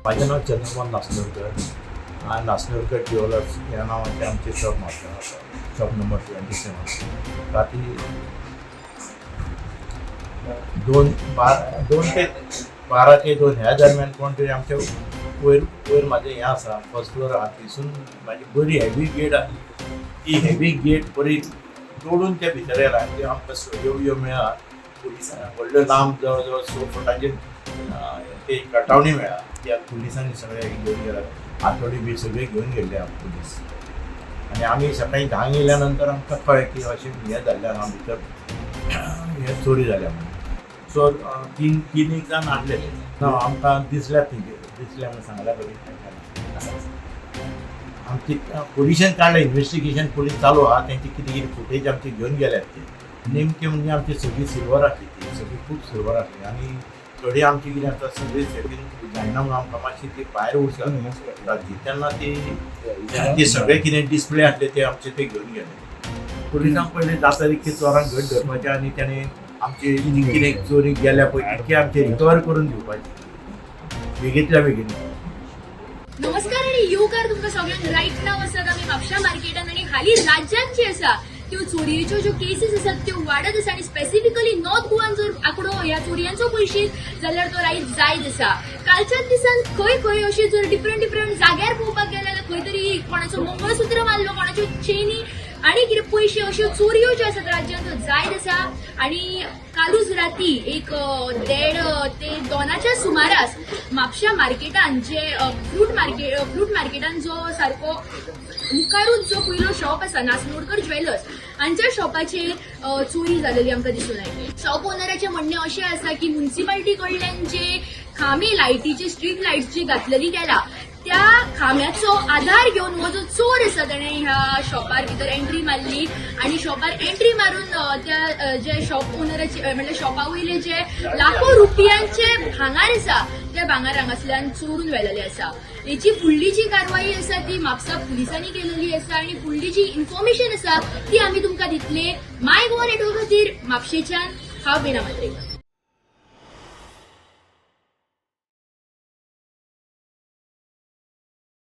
म्हाजें नांव चंद्रमोहन नासनोडकर. हांवें नासनोडकर ज्वेलर्स ह्या नांवाचें आमचें शॉप म्हापश्यां आसा, शॉप नंबर 27. राती दोन 12 ते 2 ह्या दरम्यान कोण तरी आमच्या वयर वयर, म्हाजें हें आसा, फर्स्ट फ्लोर आहा, थंयसून म्हाजी बरी हेवी गेट आसली, ती हेवी गेट बरी तोडून ते भितर येयला आनी त्यो आमकां सयो बियो मेळ्ळा. पुलिसांक व्हडल्यो लांब जवळ जवळ 6 फुटांचे ते कटावणी मेळ्ळा. त्या पुलिसांनी सगळे घेवन गेला, हातोडी बी सगळे घेवन गेल्ले पुलीस. आनी आमी सकाळी 10क येयल्या नंतर आमकां कळ्ळें की अशें हें जाल्लें आहा, भितर हे चोरी जाल्या म्हणून. सो तीन तीन एक जाण आसलेले ना आमकां दिसल्यात, तेंचे दिसले म्हणून सांगल्या बरी. आमची पोलिसान काडलें इन्वेस्टिगेशन, पोलीस चालू आहा. तेंची कितें कितें फुटेज आमची घेवन गेल्यात. ते नेमके म्हणजे आमची सगळी सिल्वर आसली, ती सगळी खूब सिल्वर आसली. आनी थोडी आमची कितें आसा, सगळी सेटींग जायना म्हणून आमकां मातशी ती भायर वचून रातची तेन्ना ती ती सगळे कितें डिस्प्ले आसले ते आमचे ते घेवन गेले. पुलिसांक पयलीं जाता तितके चोरांक घट धरपाचें आनी ताणें आमची कितें चोरी गेल्या पळय तितके आमचे रिकवर करून दिवपाचे बेगीतल्या बेगीन. नमस्कार आणि येवकार तुमकां सगळ्यांक. रायट नाव आसात आमी म्हापशा मार्केटान आणि हालीं राज्यात जे आसा त्यो चोरयेच्यो ज्यो केसीस आसात त्यो वाडत आसा आणि स्पेसिफिकली नॉर्थ गोवान जर आंकडो ह्या चोरयांचो पळयशीत जाल्यार तो रायट जायत आसा. कालच्याच दिसान खंय खंय अशी जर डिफरंट डिफरंट जाग्यार पळोवपाक गेले जाल्यार खंय तरी कोणाचो मंगळसूत्र मारलो, कोणाच्यो चेनी आणि कितें पयशे, अश्यो चोरयो ज्यो आसात राज्यांत त्यो जायत आसा. आणि कालूच राती एक 1:30 ते 2च्या सुमारास म्हापशा मार्केटान जे फ्रूट मार्केटान जो सारको मुखारूच जो पयलो शॉप आसा, नासनोडकर ज्वेलर्स, हांच्या शॉपाचेर चोरी जालेली आमकां दिसून आयली. शॉप ओनराचें म्हणणें अशें आसा की मुन्सिपाल्टी कडल्यान जे खांबे लायटीचे, स्ट्रीट लायट्सची घातलेली गेला, त्या खांब्याचो आधार घेवन हो जो चोर आसा ताणें ह्या शॉपार भितर एंट्री मारली आणि शॉपार एंट्री मारून त्या जे शॉप ओनराचे, म्हणल्यार शॉपा वयले जे लाखो रुपयांचे भांगार आसा ते भांगार हांगासल्यान चोरून व्हेलेले आसा. हेची फुडली जी कारवाई आसा ती म्हापसा पुलिसांनी केलेली आसा आणि फुडली जी इन्फॉर्मेशन आसा ती आमी तुमकां दितले. माय गोवा नेटवर्क खातीर म्हापशेच्यान हांव बिना मात्रेकर.